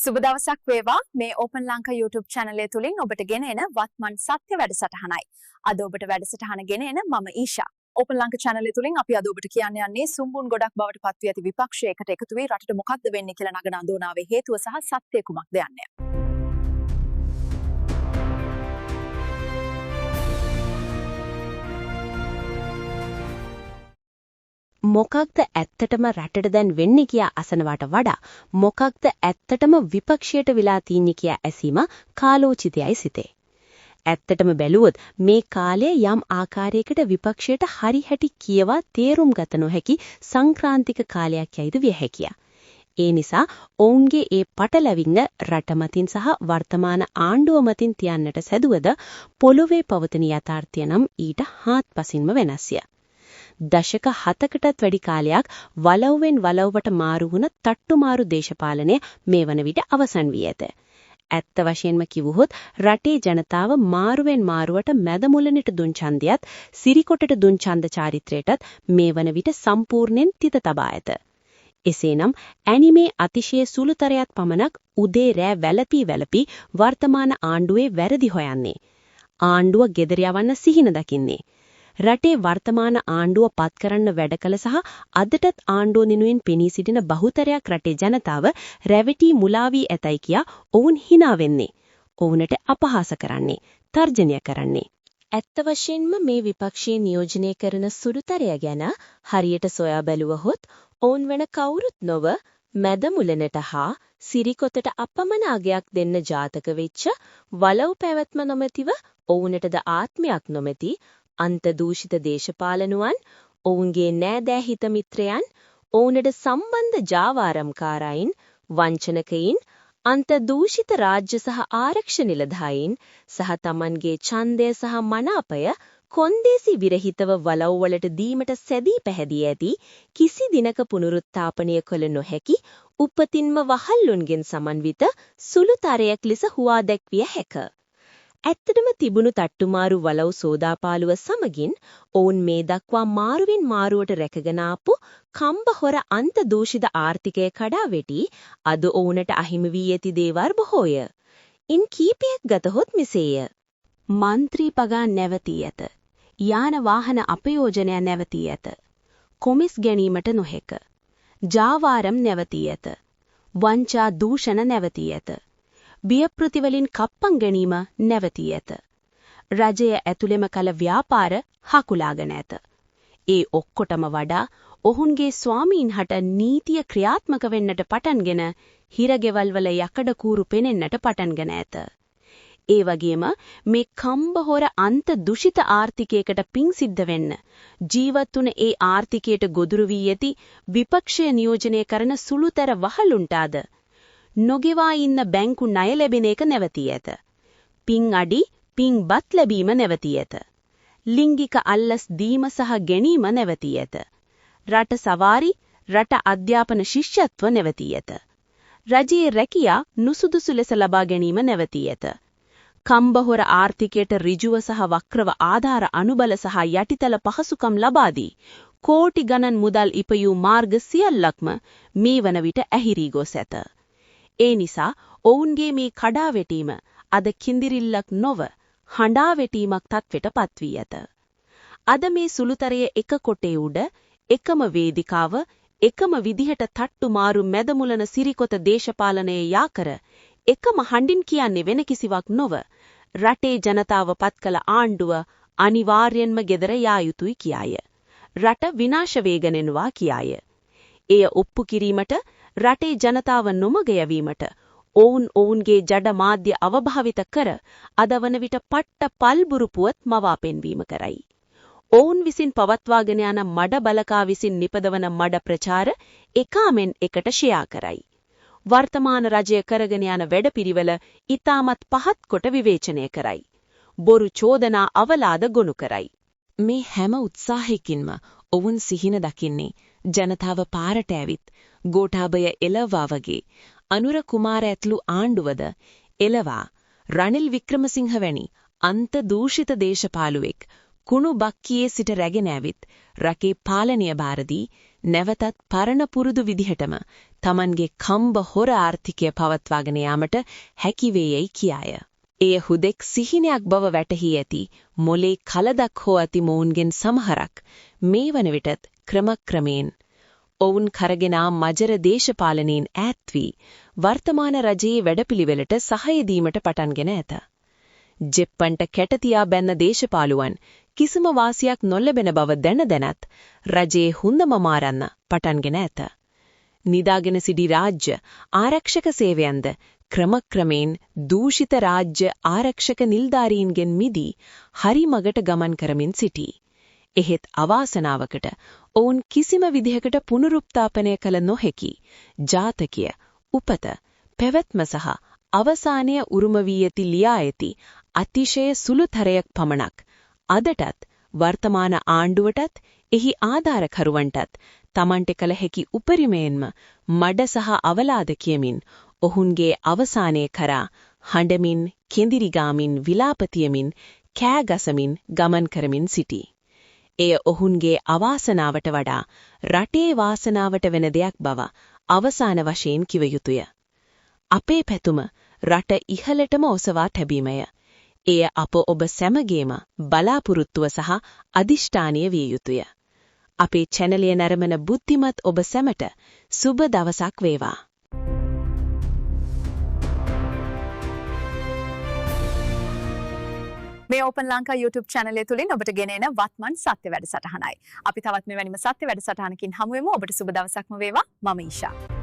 සුබ දවසක් වේවා. මේ ඕපන් ලංකා YouTube චැනලය තුලින් ඔබට ගෙන එන වත්මන් සත්‍ය වැඩසටහනයි. අද ඔබට වැඩසටහන ගෙන එන මම ඊෂා. ඕපන් ලංකා චැනලය තුලින් අපි අද ඔබට කියන්න යන්නේ සුම්බුන් ගොඩක් බවට පත්වී ඇති විපක්ෂය එකට එකතු වී රටට මොකක්ද වෙන්නේ කියලා නගන අඳෝනාවේ හේතුව සහ සත්‍ය කුමක්ද යන්නේ. මොකක්ද ඇත්තටම රටට දැන් වෙන්නේ කියා අසනවාට වඩා මොකක්ද ඇත්තටම විපක්ෂයට වෙලා තින්නේ කියා ඇසීම කාලෝචිතයයි සිතේ. ඇත්තටම බැලුවොත් මේ කාලය යම් ආකාරයකට විපක්ෂයට හරි හැටි කියවා තේරුම් ගත නොහැකි සංක්‍රාන්තික කාලයක් යයිද විය හැකිය. ඒ නිසා ඔවුන්ගේ ඒ පටලැවිල්ල රට මතින් සහ වර්තමාන ආණ්ඩුව මතින් තියන්නට සැදුවද පොළොවේ පවතින යථාර්ථය නම් ඊට හාත්පසින්ම වෙනස්ය. දශක 7කටත් වැඩි කාලයක් වලව්වෙන් වලව්වට මාරු වුණ තට්ටුමාරු දේශපාලනය මේ වන විට අවසන් වී ඇත. ඇත්ත වශයෙන්ම කිව්වහොත් රටේ ජනතාව මාරුවෙන් මාරුවට මැද මුලනට දුන් ඡන්දයත් සිරිකොටට දුන් ඡන්ද චාරිත්‍රයටත් මේ වන විට සම්පූර්ණයෙන් තිත තබා ඇත. එසේනම් ඇනිමේ අතිශය සුළුතරයක් පමණක් උදේ රෑ වැළපී වැළපී වර්තමාන ආණ්ඩුවේ වැරදි හොයන්නේ. ආණ්ඩුව ගෙදර යවන්න සිහින දකින්නේ. රටේ වර්තමාන ආණ්ඩුව පත් කරන්න වැඩ කළ සහ අදටත් ආණ්ඩුව වෙනුවෙන් පෙනී සිටින බහුතරයක් රටේ ජනතාව රැවටී මුලා වී ඇතයි කියා ඔවුන් හිනා වෙන්නේ. ඔවුන්ට අපහාස කරන්නේ, තර්ජනය කරන්නේ. ඇත්ත වශයෙන්ම මේ විපක්ෂයේ නියෝජනය කරන සුළුතරය ගැන හරියට සොයා බැලුවහොත් ඔවුන් වෙන කවුරුත් නොව මැද මුලනට හා සිරිකොතට අපමණ අගයක් දෙන්න ජාතක වෙච්ච වලව් පැවැත්ම නොමැතිව ඔවුනටද ආත්මයක් නොමැති අන්ත දූෂිත දේශපාලනුවන්, ඔවුන්ගේ නෑදෑ හිත මිත්‍රයන්, ඔවුනට සම්බන්ධ ජාවාරම්කාරයින්, වංචනකයින්, අන්ත දූෂිත රාජ්‍ය සහ ආරක්ෂ නිලධාරීන් සහ තමන්ගේ ඡන්දය සහ මනාපය කොන්දේසි විරහිතව වලව් වලට දීමට සැදී පැහැදී ඇති කිසි දිනක පුනරුත්ථාපනය කළ නොහැකි උපතින්ම වහල්ලුන්ගෙන් සමන්විත සුළුතරයක් ලෙස හුවා දැක්විය හැක. ඇත්තටම තිබුණු තට්ටුමාරු වලව් සෝදාපාලුව සමගින් ඔවුන් මේ දක්වා මාරුවෙන් මාරුවට රැකගෙන ආපු කම්බ හොර අන්ත දූෂිත ආර්ථිකය කඩා වැටි අද ඔවුනට අහිමි වී ඇති දේවල් බොහෝය. ඉන් කීපයක් ගතහොත් මෙසේය. මන්ත්‍රී පගා නැවතී ඇත. යාන වාහන අපයෝජනය නැවතී ඇත. කොමිස් ගැනීමට නොහැක. ජාවාරම් නැවතී ඇත. වංචා දූෂණ නැවතී ඇත. බියප්‍රති වලින් කප්පම් ගැනීම නැවතී ඇත. රජය ඇතුළෙම කළ ව්‍යාපාර හකුලාගෙන ඇත. ඒ ඔක්කොටම වඩා ඔවුන්ගේ ස්වාමීන් හට නීතිය ක්‍රියාත්මක වෙන්නට පටන්ගෙන හිරගෙවල් වල යකඩ කූරු පෙනෙන්නට පටන්ගෙන ඇත. ඒ වගේම මේ කම්බහොර අන්ත දුෂිත ආර්ථිකයකට පිං සිද්ධ වෙන්න ජීවත් වුණ ඒ ආර්ථිකයට ගොදුරු වී ඇති විපක්ෂය නියෝජනය කරන සුළුතර වහලුන්ට අද නොගෙවා ඉන්න බැංකු ණය ලැබෙන එක නැවතී ඇත. පින් අඩි පින් බත් ලැබීම නැවතී ඇත. ලිංගික අල්ලස් දීම සහ ගැනීම නැවතී ඇත. රට සවාරි රට අධ්‍යාපන ශිෂ්‍යත්ව නැවතී ඇත. රජයේ රැකියා නුසුදුසු ලෙස ලබා ගැනීම නැවතී ඇත. කම්බහොර ආර්ථිකයට ඍජුව සහ වක්‍රව ආධාර අනුබල සහ යටිතල පහසුකම් ලබා දී කෝටි ගණන් මුදල් ඉපයූ මාර්ග සියල්ලක්ම මේ වන විට ඇහිරී ගොස් ඇත. ඒ නිසා ඔවුන්ගේ මේ කඩා වැටීම අද කිඳිරිල්ලක් නොව හඬා වැටීමක් තත්වෙට පත්වී ඇත. අද මේ සුළුතරය එක කොටේ උඩ එකම වේදිකාව එකම විදිහට තට්ටු මාරු මැදමුලන සිරිකොත දේශපාලනය යා කර එකම හඬින් කියන්නේ වෙන කිසිවක් නොව රටේ ජනතාව පත් කළ ආණ්ඩුව අනිවාර්යෙන්ම ගෙදර යා යුතුයි කියාය. රට විනාශ වේගෙන එනවා කියාය. එය ඔප්පු කිරීමට රටේ ජනතාව නොමග යැවීමට ඔවුන් ඔවුන්ගේ ජඩ මාධ්‍ය අවභාවිත කර අද වන විට පට්ට පල්බුරු පුවත් මවා පෙන්වීම කරයි. ඔවුන් විසින් පවත්වාගෙන යන මඩ බලකා විසින් නිපදවන මඩ ප්‍රචාර එකාමෙන් එකට ෂෙයා කරයි. වර්තමාන රජය කරගෙන යන වැඩපිළිවෙල ඉතාමත් පහත් කොට විවේචනය කරයි. බොරු චෝදනා අවලාද ගොනු කරයි. මේ හැම උත්සාහයකින්ම ඔවුන් සිහින දකින්නේ ජනතාව පාරට ඇවිත් ගෝඨාභය එළවා වගේ අනුර කුමාර ඇතුළු ආණ්ඩුවද එළවා රනිල් වික්‍රමසිංහ වැනි අන්ත දූෂිත දේශපාලුවෙක් කුණු බක්කියේ සිට රැගෙන ඇවිත් රටේ පාලනය භාර දී නැවතත් පරණ පුරුදු විදිහටම තමන්ගේ කම්බ හොර ආර්ථිකය පවත්වාගෙන යාමට හැකි වේයයි කියාය. එය හුදෙක් සිහිනයක් බව වැටහි ඇති මොලේ කලදක් හෝ ඇති මොවුන්ගෙන් සමහරක් මේ වන විටත් ක්‍රමක්‍රමයෙන් ඔවුන් කරගෙන ආ මජර දේශපාලනයෙන් ඈත් වී වර්තමාන රජයේ වැඩපිළිවෙලට සහාය දීමට පටන්ගෙන ඇත. ජෙප්පන්ට කැට තියා බැන්න දේශපාලුවන් කිසිම වාසියක් නොලැබෙන බව දැන දැනත් රජයේ හුඳම මාරන්න පටන්ගෙන ඇත. නිදාගෙන සිටි රාජ්‍ය ආරක්ෂක සේවයන්ද ක්‍රමක්‍රමයෙන් දූෂිත රාජ්‍ය ආරක්ෂක නිලධාරීන්ගෙන් මිදී හරි මගට ගමන් කරමින් සිටී. එහෙත් අවාසනාවකට ඔවුන් කිසිම විදිහකට පුනරුත්ථාපනය කළ නොහැකි ජාතකය, උපත, පැවැත්ම සහ අවසානය උරුම වී ඇති ලියා ඇති අතිශය සුළුතරයක් පමණක් අදටත් වර්තමාන ආණ්ඩුවටත් එහි ආධාරකරුවන්ටත් තමන්ට කළ හැකි උපරිමයෙන්ම මඩ සහ අවලාද කියමින් ඔවුන්ගේ අවසානය කරා හඬමින්, කෙඳිරි ගාමින්, විලාප තියමින්, කෑ ගසමින් ගමන් කරමින් සිටී. එය ඔවුන්ගේ අවාසනාවට වඩා රටේ වාසනාවට වෙන දෙයක් බව අවසාන වශයෙන් කිව යුතුය. අපේ පැතුම රට ඉහළටම ඔසවා තැබීමය. එය අප ඔබ සැමගේම බලාපොරොත්තුව සහ අධිෂ්ඨානය විය යුතුය. අපේ චැනලය නරඹන බුද්ධිමත් ඔබ සැමට සුබ දවසක් වේවා. මේ ඕපන් ලංකා YouTube චැනලය තුලින් ඔබට ගෙන එන වත්මන් සත්‍ය වැඩසටහනයි. අපි තවත් මෙවැනිම සත්‍ය වැඩසටහනකින් හමු වෙමු. ඔබට සුබ දවසක්ම වේවා. මම ඊෂා.